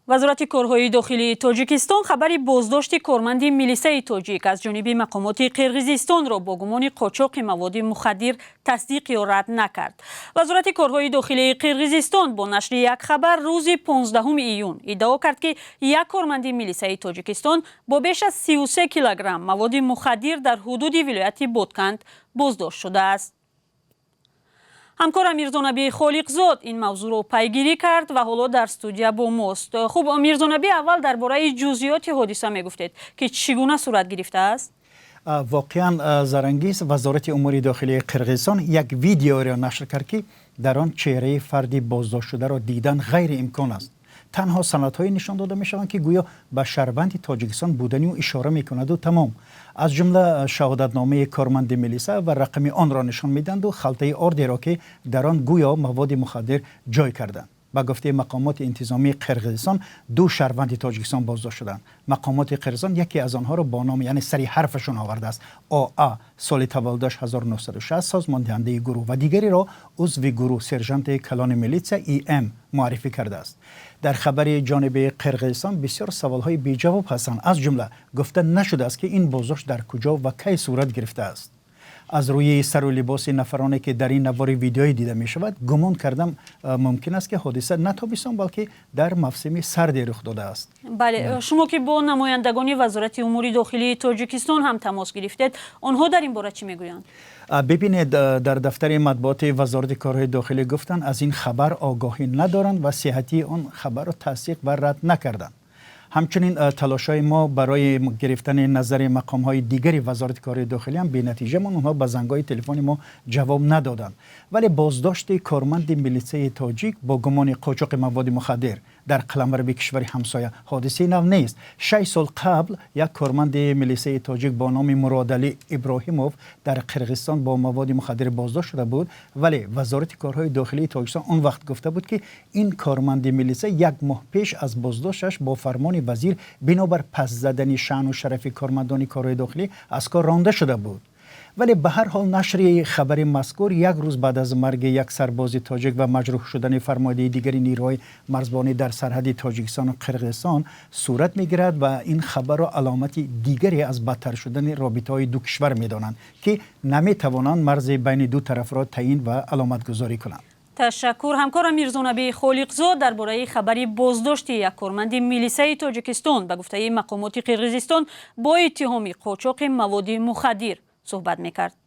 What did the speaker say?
Вазорати корҳои дохилии Тоҷикистон хабари боздошти корманди милисаи тоҷик аз ҷониби мақомоти Қирғизистонро бо гумони қочоқи маводи мухаддир тасдиқ ё рад накард. Вазорати корҳои дохилии Қирғизистон бо нашри як хабар рӯзи 15 июн иддао кард, ки як корманди милисаи Тоҷикистон бо беш аз 33 килограмм маводи мухаддир дар ҳудуди вилояти Ботканд боздошт шудааст. Ҳамкорам Мирзонаби Холиқзод ин мавзӯъро пайгирӣ кард ва ҳоло дар студия бо мост. Хуб, Мирзонаби, аввал дар бораи ҷузъиёти ҳодиса мегуфтед, ки чӣ гуна сурат гирифтааст? Воқеан, Зарангиз, Вазорати умури дохилии Қирғизистон як видеоро нашр кард, ки дар он чеҳраи фарди боздоштшударо дидан ғайриимкон аст. Танҳо санадҳое нишон дода мешаванд, ки гӯё ба шаҳрванди Тоҷикистон будани ӯ ишора мекунаду тамом. Аз ҷумла шаҳодатномаи корманди милиса ва рақами онро нишон медиҳанду халтаи ордеро, ки дар он гӯё маводи мухаддир ҷой карданд. Ба гуфтаи мақомоти интизомии Қирғизистон, ду шаҳрванди Тоҷикистон боздошт шуданд. Мақомоти Қирғизистон яке аз онҳоро бо ном, яъне сари ҳарфашон овардааст, ОА, соли таваллудаш 1960, созмондиҳандаи гурӯҳ, ва дигареро узви гурӯҳ, сержанти калони милитсия ИМ муаррифӣ кардааст. Дар хабари ҷониби Қирғизистон бисёр саволҳои беҷавоб ҳастанд. Аз ҷумла гуфта нашудааст, ки ин боздошт дар куҷо ва кай сурат гирифтааст. Аз рӯи сару либоси нафароне, ки дар ин навори видеоӣ дида мешавад, гумон кардам мумкин аст, ки ҳодиса на тобистон, балки дар мавсими сарде рух додааст. Бале, шумо ки бо намояндагони Вазорати умури дохилии Тоҷикистон ҳам тамос гирифтед, онҳо дар ин бора чӣ мегӯянд? Бибинед, дар дафтари матбуоти Вазорати корҳои дохилӣ гуфтанд, аз ин хабар огоҳӣ надоранд ва сиҳатии он хабарро тасдиқ ва рад накарданд. Ҳамчунин талошҳои мо барои гирифтани назари мақомҳои дигари Вазорати корҳои дохилӣ ҳам бенатиҷа монд. Онҳо ба зангҳои телефони мо ҷавоб надоданд. Вале боздошти корманди милитсияи тоҷик бо гумони қочоқи маводи мухаддир дар қаламрави кишвари ҳамсоя ҳодисаи нав нест. 6 сол қабл як корманди милисияи тоҷик бо номи Муродалӣ Иброҳимов дар Қирғизистон бо маводи мухаддир боздошт шуда буд. Вале Вазорати корҳои дохилии Тоҷикистон он вақт гуфта буд, ки ин корманди милитсия як моҳ пеш аз боздошташ бо фармони вазир бинобар паст задани шаъну шарафи кормандони корҳои дохилӣ аз кор ронда шуда буд. Вале ба ҳар ҳол, нашри хабари мазкур як рӯз баъд аз марги як сарбози тоҷик ва маҷрӯҳ шудани фармондеҳи дигари нирӯҳои марзбонӣ дар сарҳади Тоҷикистону Қирғизистон сурат мегирад ва ин хабарро аломати дигаре аз бадтар шудани робитаҳои ду кишвар медонанд, ки наметавонанд марзи байни ду тарафро таъин ва аломатгузорӣ кунанд. Ташаккур. Ҳамкорам Мирзонаби Холиқзод дар бораи хабари боздошти як корманди милисаи Тоҷикистон, ба гуфтаи мақомоти Қирғизистон, бо иттиҳоми қочоқи маводи мухаддир суҳбат мекард.